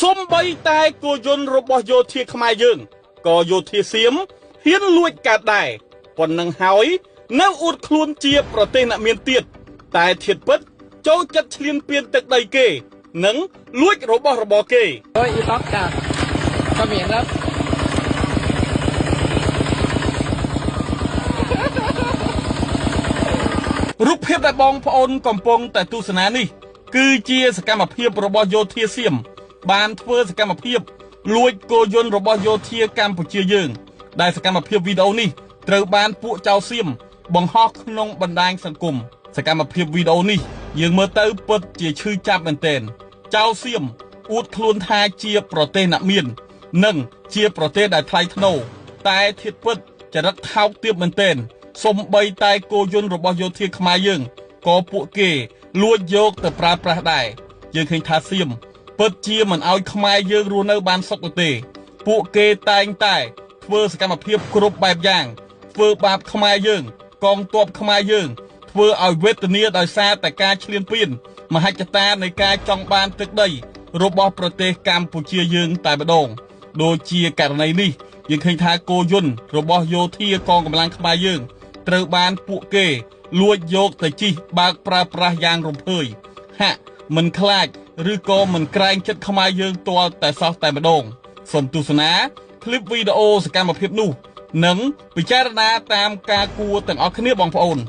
សំបីតែគោយន្តរបស់យោធាខ្មែរយើងក៏យោធាសៀមហ៊ានលួចកើតដែរប៉ុណ្ណឹងហើយនៅអួតខ្លួនជាប្រទេសអ្នកមានទៀតតែធាតពិតចូលចិត្តឈ្លានពានទឹកដីគេ និងលួចរបស់របរគេ โอ้ยอีต๊อกจากเขมรครับ រូបភាពដែលបងប្អូនកំពុងតែទស្សនានេះគឺជាសកម្មភាពរបស់យោធាសៀមបានធ្វើសកម្មភាពលួចគោយន្តរបស់យោធាកម្ពុជាយើង ដែលសកម្មភាពវីដេអូនេះត្រូវបានពួកចៅសៀមបង្ហោះក្នុងបណ្ដាញសង្គមសកម្មភាពវីដេអូនេះយើងមើលទៅពិតជាឈឺចាប់មែនទែនចៅសៀមអួតខ្លួនថាជាប្រទេសអ្នកមាន និងជាប្រទេសដែលថ្លៃថ្នូរតែធាតុពិតចរិតថោកទាបមែនទែនសំបីតែគោយន្តរបស់យោធាខ្មែរយើងក៏ពួកគេលួចយកទៅប្រើប្រាស់ដែរយើងឃើញថាសៀមពិតជាមិនឲ្យខ្មែរយើងរស់នៅបានសុខនោះទេពួកគេតែងតែធ្វើសកម្មភាពគ្រប់បែបយ៉ាងធ្វើបាបខ្មែរយើងកងទ័ពខ្មែរយើងធ្វើឲ្យវេទនាដោយសារតែការឈ្លានពានមហិច្ឆតានៃការចង់បានទឹកដីរបស់ប្រទេសកម្ពុជាយើងតែម្ដងដូចជាករណីនេះយើងឃើញថាគោយន្តរបស់យោធាកងកម្លាំងខ្មែរយើងត្រូវបានពួកគេលួចយកទៅជិះបើកប្រើប្រាស់យ៉ាងរំភើយហាក់មិនខ្លាចឬក៏មិនក្រែងចិត្តខ្មែរយើងទាល់តែសោះតែម្ដងសូមទស្សនាคลิปវីដេអូសកម្មភាពនោះនិងពិចារណាតាមការគួរទាំងអស់គ្នាបងប្អូន។